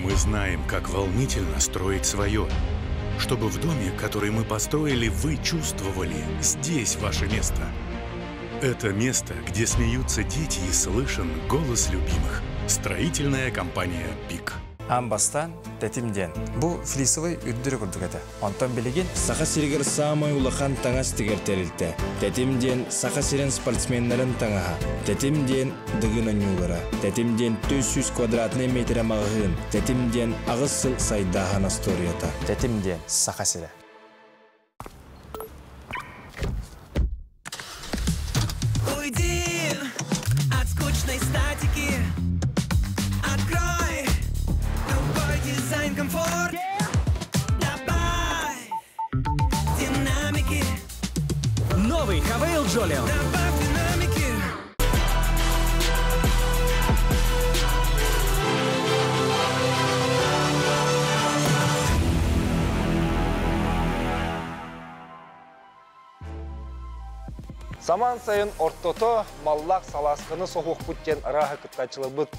Мы знаем, как волнительно строить свое. Чтобы в доме, который мы построили, вы чувствовали, здесь ваше место. Это место, где смеются дети и слышен голос любимых. Строительная компания «Пик». Аан бастаан Тэтим диэн. Бу флисовый үрдүрү курдук этэ. Онтон билигин Саха сиригэр саамай улахан таҥас тигэр тэрилтэ. Тэтим диэн Саха сирин спортсменнарын таҥаһа. Тэтим диэн Дыгын оонньуулара. Тэтим диэн 400 квадратнай метрэ маҕаһыын. Тэтим диэн аҕыс сыл сайдааһын остуоруйата. Тэтим диэн Саха сирэ. Уйди от скучной статики. Открой другой дизайн комфорт. Добавь динамики. Новый Хавейл Джолион. Добавь динамики. Самаан сайын ортото маллаах салаасканы соһуохпут диэн арааһа кыттааччыларбыт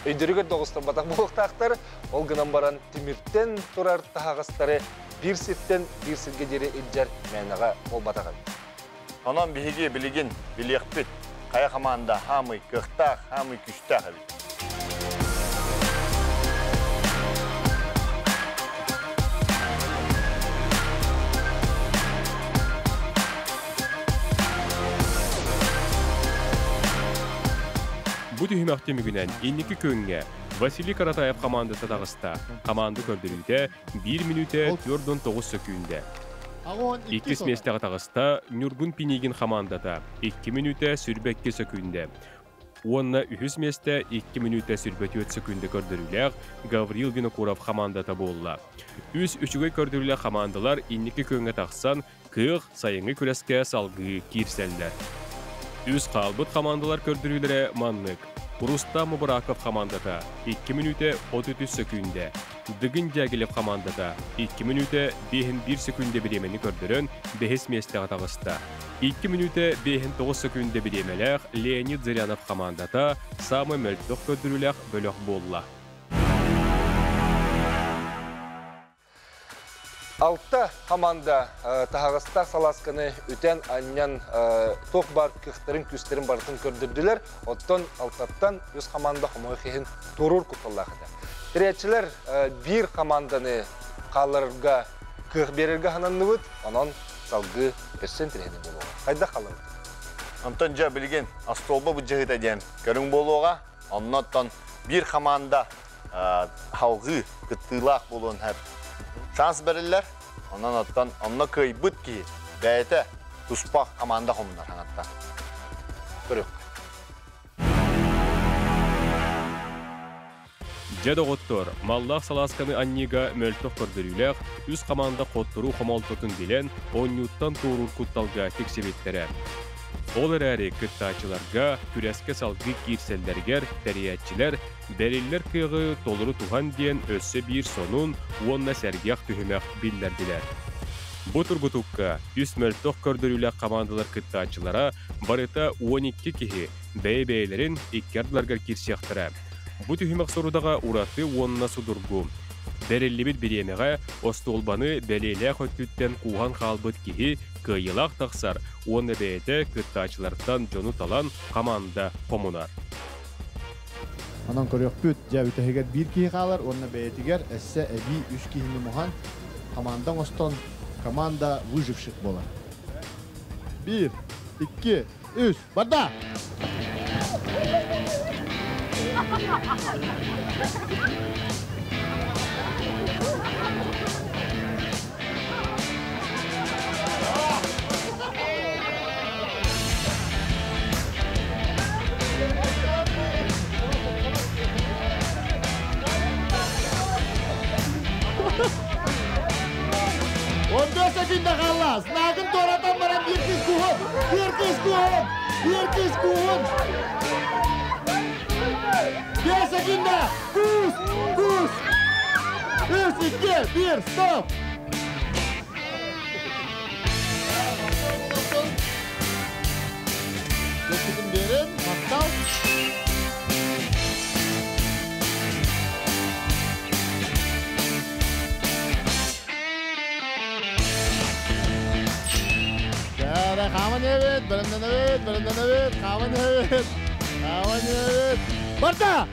өйдөрүгэр да оҕустарбатах буолуохтаахтар. Ол гынан баран тимиртэн турар таһаҕастары биир сиртэн биир сиргэ диэри илдьэр мээнэҕэ буолбатах эбит. Онон биһиги билигин билиэхпит, хайа хамаанда хаамый кыахтаах, хаамый күүстээх эбит. Бу түһүмэх түмүгүнэн инники күөҥҥэ Василий Каратаев хамаандата таҕыста. Хамаанда көрдөрүүтэ 1 мүнүүтэ 49 сөкүүндэ. Иккис миэстэҕэ таҕыста Ньургун Пинигин хамаандата 2 мүнүүтэ 22 сөкүүндэ. Уонна үһүс миэстэ 2 мүнүүтэ 24 сөкүүндэ көрдөрүүлээх Гаврил Винокуров хамаандата буолла. Үс үчүгэй көрдөрүүлээх хамаандалар инники күөҥҥэ тахсан, кыах сайыҥҥы күрэскэ салгыы киирсэллэр. Үс хаалбыт хамаандалар көрдөрүүлэрэ маннык. Рустам Мубараков хамаандата 2 мүнүүтэ 33 сөкүүндэ. Дыгын Дягилев хамаандата 2 мүнүүтэ 51 сөкүүндэ бириэмэни көрдөрөн бэһис миэстэҕэ таҕыста. 2 мүнүүтэ 59 сөкүүндэ бириэмэлээх Леонид Зырянов хамаандата саамай мөлтөх көрдөрүүлээх бөлөх буолла. Алта хамаанда таһаҕастаах салаасканы үтэн-анньан туох баар кыахтарын, күүстэрин барытын көрдөрдүлэр. Оттон алтаттан үс хамаанда хомойуох иһин туоруур кутталлаах этэ. Тэрийээччилэр биир хамаанданы хаалларарга кыах биэрэргэ сананныбыт. Онон салгыы өссө интэриэһинэй буолуоҕа. Хайдах хаалларбыт? Онтон дьэ билигин остуолба быдьаһыыта диэн көрүҥ буолуоҕа. Оннуттан биир хамаанда халҕыы кыттыылаах буолуон сөп. Шанс бэриллэр. Онон оттон онно кыайбыт киһи бэйэтэ туспа команда хомунар хаҥаттан. Көрүөххэ. Дьэ, доҕоттор, маллаах салаасканы анньыыга мөлтөх көрдөрүүлээх үс хамаанда хотторуу хомолтотун билэн, оонньууттан туоруур кутталга тиксибиттэрэ. Ол эрээри кыттааччыларга күрэскэ салгыы киирсэллэригэр тэрийээччилэр бэриллэр кыаҕы толору туһан диэн өссө биир сонун уонна сэргэх түһүмэх биллэрдилэр. Бу тургутукка үс мөлтөх көрдөрүүлээх хамаандалар кыттааччылара барыта 12 киһи бэйэ-бэйэлэрин икки ардыларыгар киирсиэхтэрэ. Бу түһүмэх сорудаҕа ураты уонна судургу. Бэриллибит бириэмэҕэ остуолбаны бэлиэлээх өттүттэн кууһан хаалбыт киһи кыайыылаах тахсар уонна бэйэтэ кыттааччылартан дьону талан хамаанда хомунар. Онон көрүөхпүт, дьэ бүтэһигэр биир киһи хаалар уонна бэйэтигэр өссө эбии үс киһини муһан команда оҥостон команда выживших буолар. Биир, икки, үс, барда! 15 секунда хаалла. Знагын туоратан баран биир кыыс кууһун. Биир кыыс кууһун. Биир кыыс кууһун. 5 секунда. Куус! Куус! Үс, икки, биир, стоп! Көппүтүн биэрин, махтал. Хаман evet, бәрімнен evet, бәрімнен evet, хаман evet, хаман evet. Барда!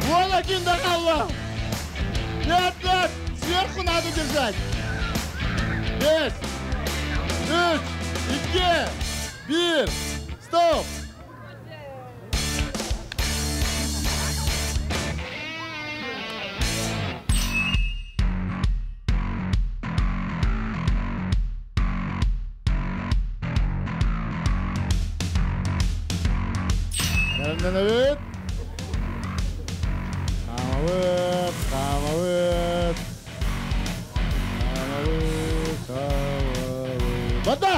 Вон один дохалла! Нет, нет! Сверху надо держать! Бес! Үч! Икки! Бир! Стоп! Бәрімнен Хамабыт, хамабыт. Хамабыт, хамабыт. Бата!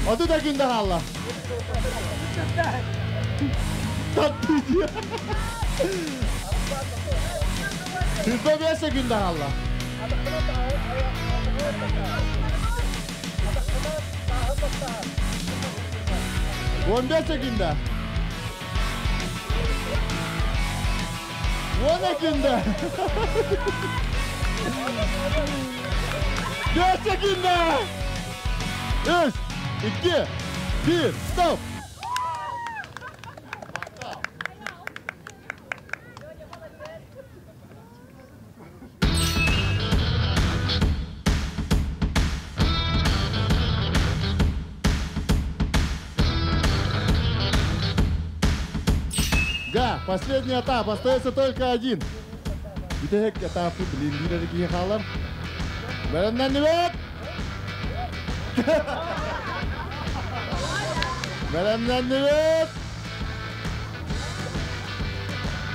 Оду да күндә алла. Татты диye. Türbe бесе күндә алла. 15 секунда. 10 секунда. 4 секунда. 3, 2, 1, стоп. Да, последний этап, остается только один. Бүтәһек этапы блин, бирер халар. Бәрәннән нибет! Бәрәннән нибет!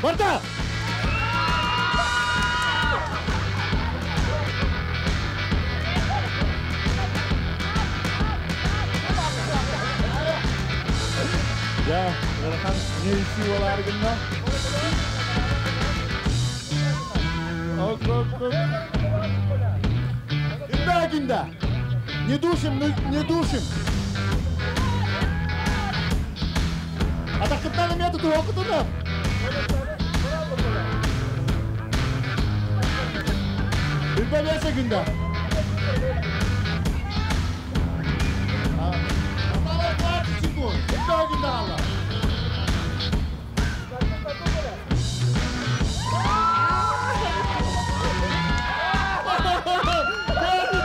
Барда! Я, Эрхан, не isi олар гынна. Оп, оп, оп. Инда, гинда. Не душим, не душим. А так кытнаны методу окутуна. Үлбәлесе күндә. Осталось 20 секунд. Инда, гинда алла.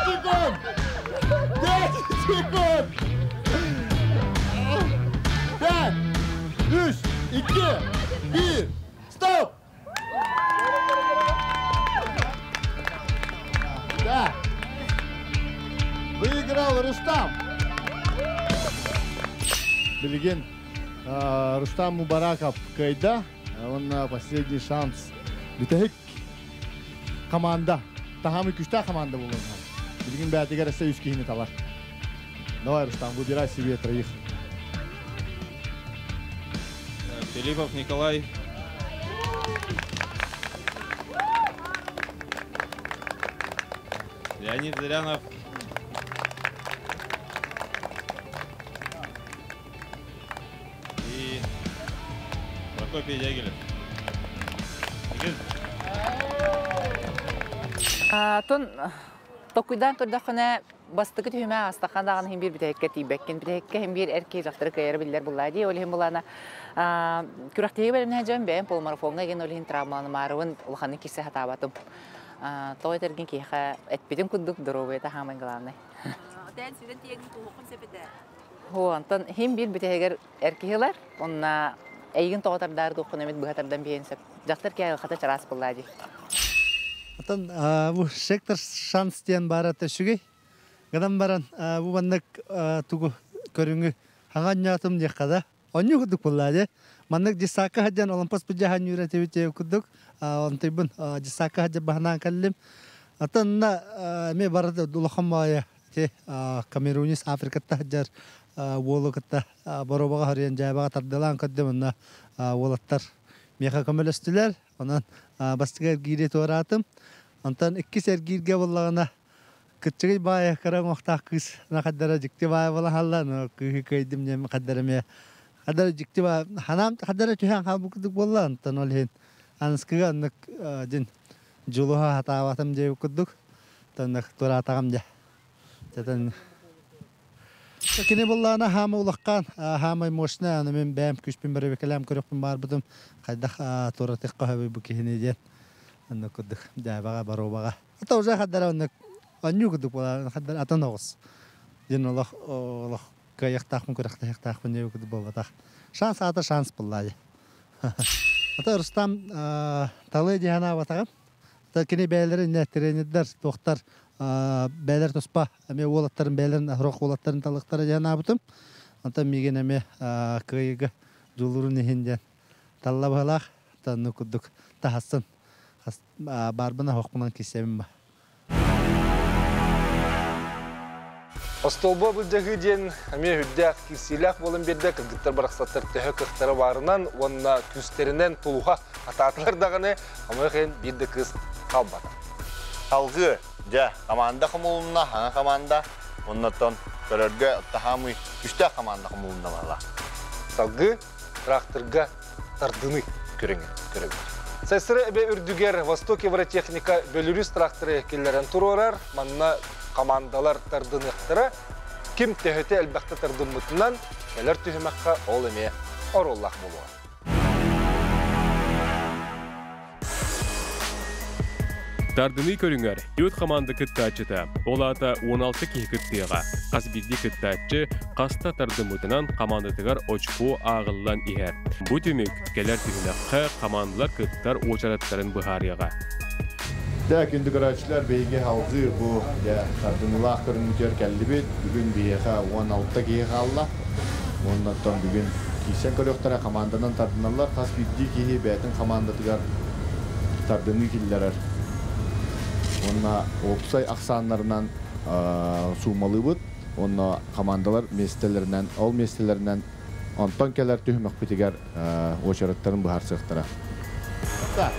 Секунд! 10 секунд! 5, 3, 2, 1, стоп! Да. Выиграл Рустам. Билеген Рустам Мубараков кайда. Он последний шанс. Бүтәһек команда. Тахамы күштә команда булган. Билген бәтигәр эсә үч киһини талар. Давай, Рустам, выбирай себе троих. Филиппов Николай. Леонид Зырянов. И Прокопий Дягилев. Тон Токуйдан көрдөххүнэ, бастакы түһүмэ астахан даҕаны иһин биир бүтэһиккэ тиийбэккин. Бүтэһиккэ иһин биир эр киһи дьахтары кыайара биллэр буллаа дии. Ол иһин булаана күрэхтэһии бэлэмнэһэ дьон бэйэм полумарафоҥҥа игин ол иһин травмаланымаарыбын улаханнык киирсэ сатаабатым. Тоҕо этэргин киһиэхэ эппитим курдук доруобуйата хаамай главный. Тээн сүрэн тиэгин туһуоххун сөп этэ. Хо, онтон иһин биир бүтэһигэр эр киһи ылар, онна эйигин тоҕо тардаары туоххун эмит быһа тардан биһиэн сөп. Дьахтар киһи айылҕата чараас буоллаа дии. Отон бу сектор шанс диэн баара үчүгэй. Гынан баран бу маннык тугу көрүҥү хаҥа анньаатым диэххэ да. Онньу курдук буоллаа дии. Маннык дьыссаакка сылдьан Оломпос быдьаһан үөрэтибит диэбит курдук онтуйбун дьыссаакка сылдьан баһынаан кэллим. Оттон эмиэ барыта улахан баайа ити Камерунис Африкатта сылдьар уолу кытта боруобаҕа хоруйан дьээбэҕэ тардыалаан көрдүм онно уолаттар миэхэ көмөлөстүлэр. Онон бастакы эргиири туораатым. Онтон иккис эргииргэ буоллаҕына кыччыгый баайа кыра уҥуохтаах кыыс хаддара дьикти баайа буолан хаалла. Но кыыһы кыайдым диэн хаддара эмиэ хаддара дьикти баайа ханаам хаддара түһэн хаалбыт курдук буолла. Онтон ол иһин аныскыга оннук дьин дьулуһа сатаабатым диэбит курдук. Оннук туораатаҕым дьэ. Тэтэн Кини буллаана хаама улаххан, хаамай мощная, аны мин бэйэм күүспүн бэрэбикэлээн көрүөхпүн баарбытым, хайдах туоратыахха сөбүй бу киһини диэн. Оннук курдук дьээбэҕэ, боруобаҕа. Ата уже хаддара оннук онньуу курдук буолар, хаддара атын оҕус. Диэн олох олох кыайыахтаахпын, күрэхтэһиэхтаахпын диэбит курдук буолбатах. Шанс аата шанс буллаа дии. Ата Рустам талыы дии санаабатаҕым. Кини бэйэлэрин иннэ тренердэр, туохтар бэйэлэр туспа эмиэ уолаттарын бэйэлэрин сорох уолаттарын талыахтара диэн анаабытым. Онтон миигин эмиэ кыайыыга дьулуурун иһин диэн талла быһалаах онну курдук таһассын баарбына оһохпунан киссэбин ба. Остуолба былдьаһыы диэн эмиэ үрдээх киирсиилээх буолан биэрдэ. Кыргыттар барахсаттар төһө кыахтара баарынан уонна күүстэринэн тулуһа атаатылар даҕаны, хомойуох иһин биир да кыыс хаалбата. Салгыы, дьэ, команда хомулунна, хаҥа команда. Оннотон көрөргө таһаамый күстээх команда хомулунна баала. Салгыы тракторга тардыны көрөҥү көрөбүт. Сестры эбэ үрдүгэр Восток Евротехника Бөлүрүс тракторы киллэрэн туруорар. Манна командалар тардыныахтара. Ким төһөтө элбэхтэ тардыммытынан кэлэр түһүмэххэ ол эмиэ оруоллаах буолуоҕа. Тардыныы көрүҥэр түөрт хамаанда кыттааччыта, ол аата 16 киһи кыттыаҕа. Хас биирдии кыттааччы хаста тардыммытынан хамаандатыгар очко ааҕыллан иһэр. Бу түмүк кэлэр түһүмэххэ хамаандалар кыттар уочараттарын быһаарыаҕа. Дьэ, күндү көрөөччүлэр, биһиги салгыы бу дьэ тардыныылаах көрүҥмүтүгэр кэллибит. Бүгүн биһиэхэ 16 киһи хаалла. Уоннаттан бүгүн киирсэн көрүөхтэрэ, команданан тардыналлар. Хас биирдии киһи бэйэтин командатыгар тардыныы киллэрэр. Уонна уопсай ахсааннарынан суумалыыбыт. Уонна командалар миэстэлэринэн, ол миэстэлэринэн онтон кэлэр түһүмэхпитигэр уочараттарын быһаарсыахтара. Так.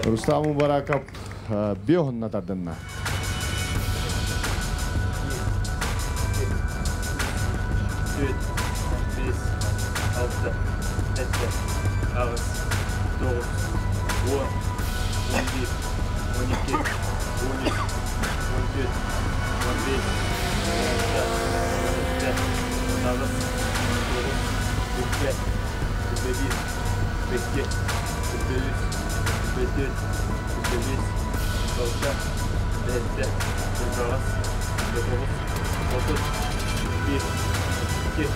Рустам Мубараков биохунна тардынна. Аҕыс, тоҕус, үстэ, үстэ биир, икки, үстэ үс, үстэ түөрт, үстэ биэс, алта, сэттэ, аҕыс, тоҕус, 31, 32,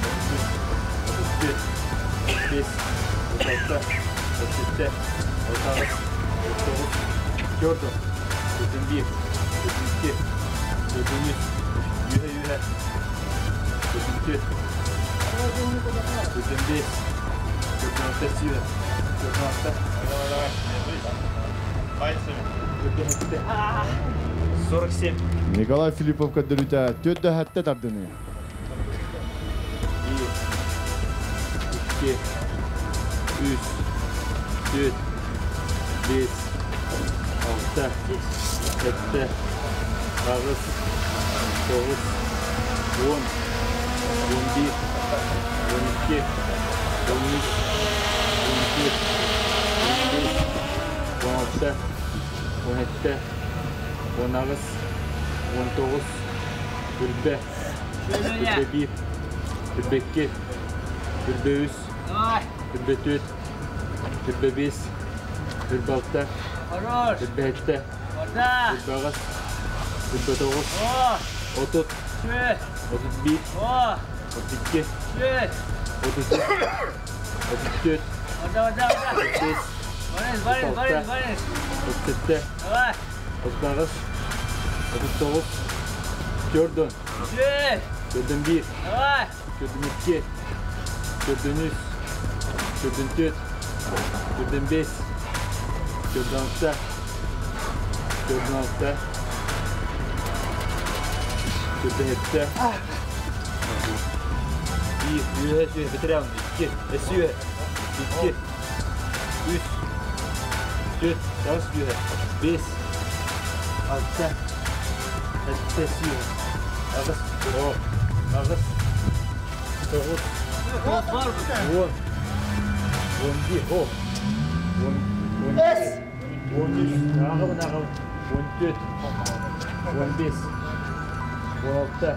33, 34, 35, 36, 37, 38, 39, 40, 41, 42, 43, 100, 44, 45, 46, 46, Давай, давай, пальцами. 47. Николай Филиппов көрдөрүүтэ төрт хәтте тардыны. 1, 2, 3, 4, 5, 6, 7, 8, 9, 10, 11, 12, 13, 14, 15, 16, 17, 18, 19, 21, 21, 22, 23, 24, 25, 26, 27, 28, 29, 30, 31, 32, 33, 34, 35, 36, 37, 38, 39, 40, 41, 42, 43, 44, 45, 46, 46, 47, 1, 2, 3, 2, 2, 2, 3, 4, 5, 6, 7, 8, 9, 10, 11, 12, 13,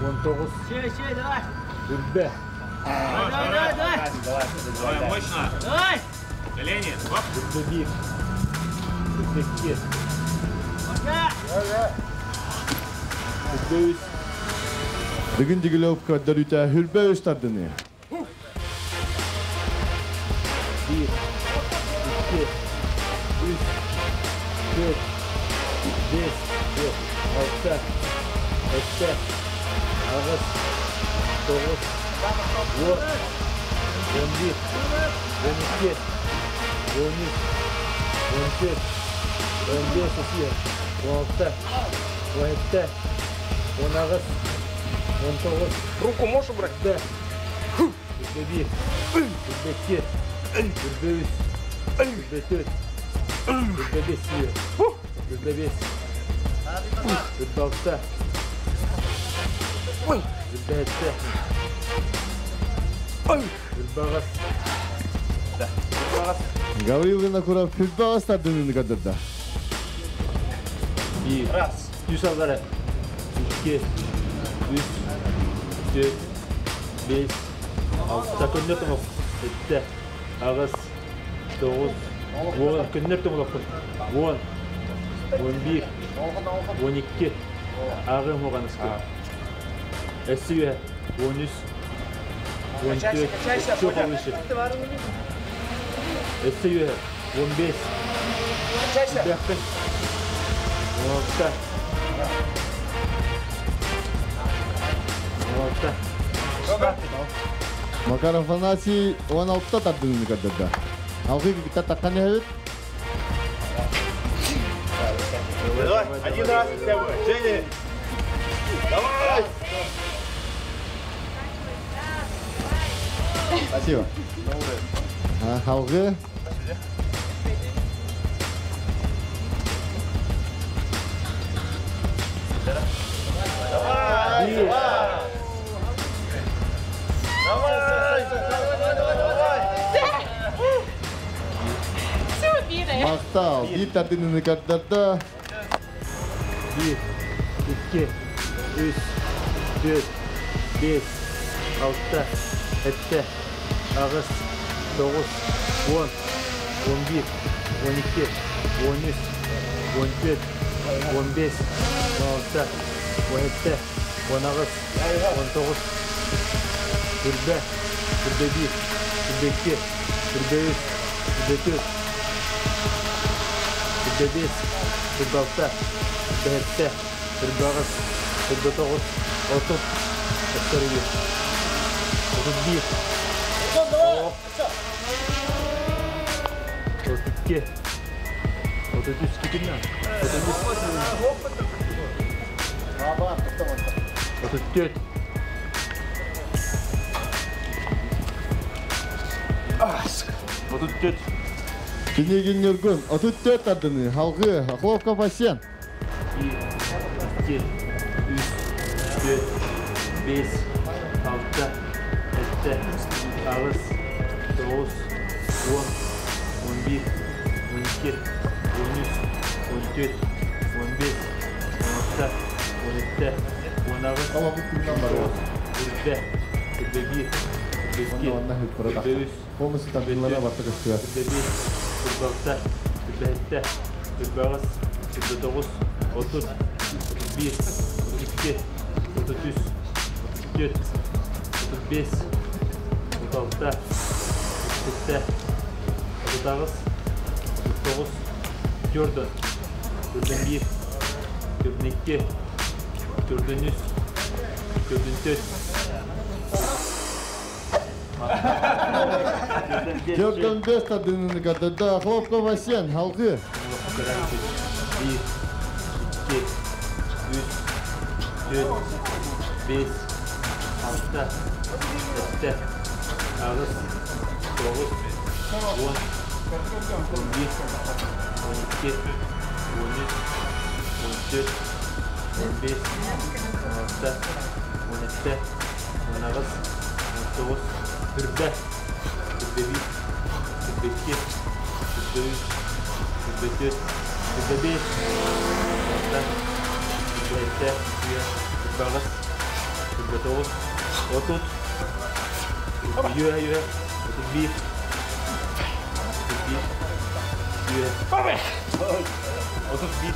14, 15, 16, 18, 19, 20. Давай, давай, давай. Давай, мощно. Давай. Колени. Оп. 21, 22, 23, Бүгін дигілөп көрдөрүүтэ хүрбэ үс тардыны. 1, 2, 3, 4, 5, 6, 7, 8, 9, 10, 11, 12, 13, 14, 15, 16, 17, 18, 19. Руку можешь убрать? Да. 21, 22, 23, 24, 25, 25, 26, 27, 28. Гаврил Винокуров хүрбэ үс тардыныны көрдөрдө. 1, Раз. 3 алгара. 2, 3, 4, 5, 6, көннөр томок. 7, 8, 9, 10, көннөр томок. 10, 11, 12, агы моганыскы. Эсүе, 13, 14, еще повыше. Эсүе, 15, 15, 16, 16. Макар Афанасий 16 тардыныны көрдөрдө. Алгы китта таккан эбит. Давай, один раз хотя бы. Женя. Давай. Спасибо. Алгы. Давай. Давай. Давай. Мактал, бир тардыныны көрдөрдө. 1, 2, 3, 4, 5, 6, 7, 8, 9, 10, 11, 12, 13, 14, 15, 16, 17, 18, 19, 20, 21, 22, 23, 24, 25, 26, 27, 28, 29, 30, 31, 31, 32, 33, 34, 34. Пинигин Нюргун, 34 тардыны, халгы, Охловка Васен. 1, 2, 3, 4, 5, 6, 7, 8, 9, 10, 11, 12, 13, 14, 15, 16, 17, 18, 19, 20, 21, 22, 23, Полностью тардылара барта көстүө. 25, 26, 27, 28, 29, 30, 31, 32, 33, 34, 35, 36, 37, 38, 39, 4, 41, 42, 43, 44, 45 тардыныны кадырда, Охловка Васен, халгы. 1, 2, 3, 4, 5, 6, 7, 8, 9, 10, 11, 12, 13, 14, 15, 16, 17, 18, 19, 20, 21, 22, 23, 24, 25, 26, 27, 28, 29, 30, 31, 31, 31.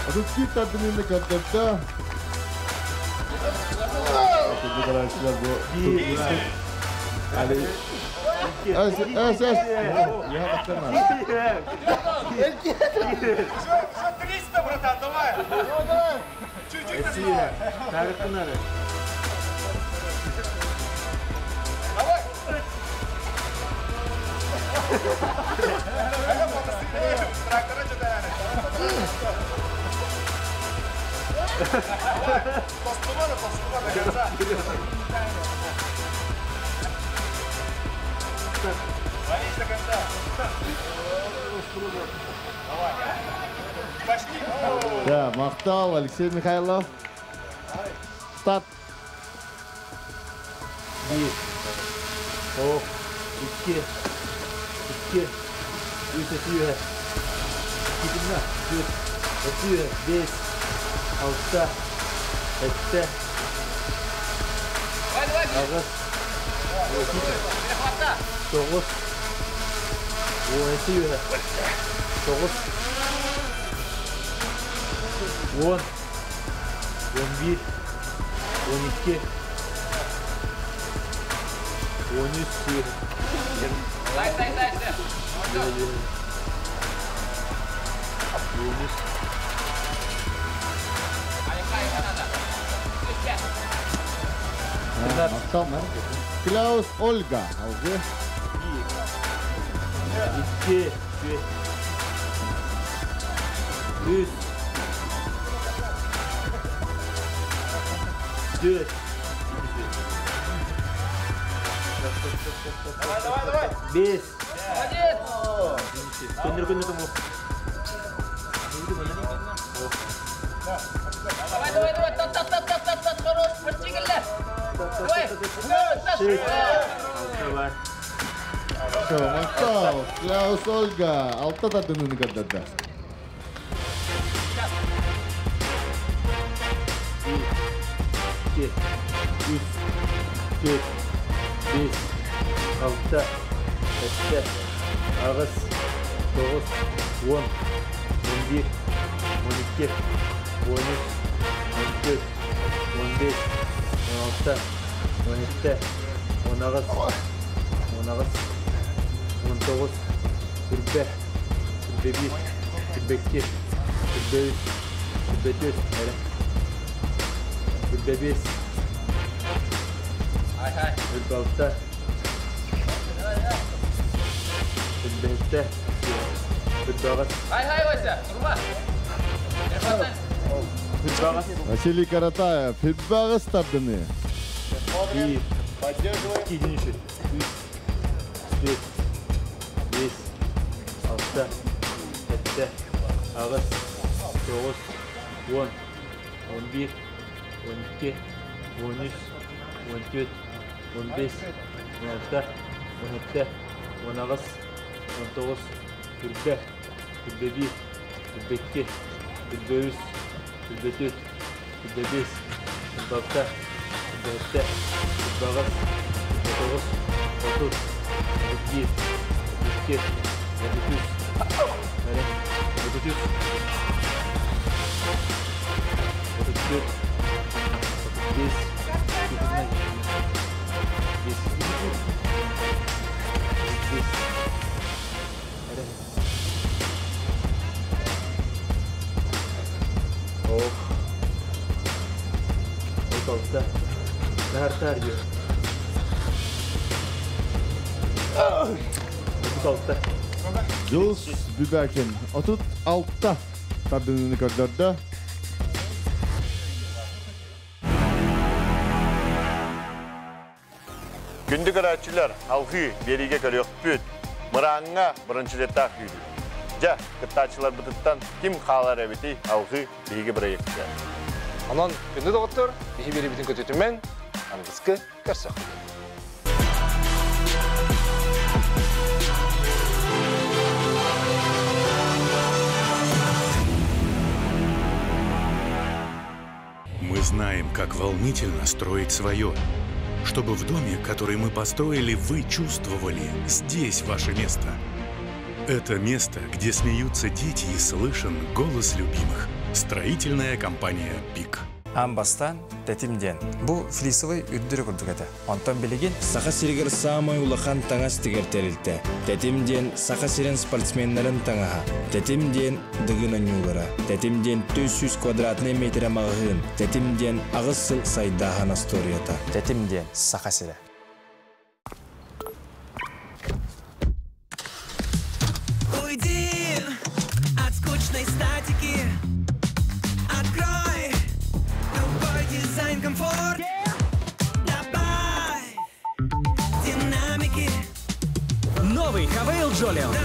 31 тардыныны кадырда. Ali. Эс, эс, эс. Я баттырма. 300, братан, давай! Чуть-чуть осталось. Давай! Трактора что-то. Толстума, толстума до конца. Вались до конца. Давай. Пошли. Да, Махтал, Алексей Михайлов. Старт. 1, 2, 2, 3, 4, 5, 6, 7, 8, 9, 10, 9, 10, 11, 12, 13, 13. Клаус Ольга. Алгы. 2, 3, 4. Давай, давай, давай. 5. Молодец. Көндір, көндір, көндір. Давай, давай, давай, тат, тат, тат, тат, тат, тат, хорош, почти келді. Давай, Шесть. Давай. Махтал, Клаус Ольга. Алта тардыныны кадырда. Икки, үс, түөрт, биэс, алта, сэттэ, аҕыс, тоҕус, уон, 11, 12, 13, 14, 15, 16, 17, 18, 18, 19, 21, 21, 22, 23, 24, 25, 26, 27, 28. Василий Каратаев, Фиббагыс тардыны. Bir, iki, üç, dört, beş, алта, сэттэ, аҕыс, тоҕус, уон, 11, 12, 13, 14, 15, 16, 17, 18, 19, 21, 21, 22, 23, 24, 25, 26, 27, 28, 29, 30, 31, 32, 33, 33, 34, 35, 35, 35. Оталта. Нахартар 36. Жулс Бүбәкин 36 тардыныны көрдөрдө. Күндү көрөөччүлэр алгыы бериге көрүөхпүт. Мыраңҥа бырынчылеттаах күүрүү. Дьэ, кыттааччылар бытыттан ким хаалар эбитий алгыы биһиги проектка. Онон күндү доҕоттор, биһи биэрибитин көтүтүмэҥ, аныгыскы көрсөх. Мы знаем, как волнительно строить свое. Чтобы в доме, который мы построили, вы чувствовали, здесь ваше место. Это место, где смеются дети и слышен голос любимых. Строительная компания «Пик». Амбастан тэтим диэн. Бу флисовый үрдүрү курдук этэ. Онтон билигин Саха сиригэр саамай улахан таҥас тигэр тэрилтэ. Тэтим диэн Саха сирин спортсменнарын таҥаһа. Тэтим диэн Дыгын оонньуулара. Тэтим диэн 400 квадратный метрэ маҕаһыын. Тэтим диэн аҕыс сыл сайдааһын остуоруйата. Тэтим диэн Саха сирэ. Уйди от скучной статики. Открой другой дизайн, комфорт. Добавь динамики. Новый Хавейл Джолион.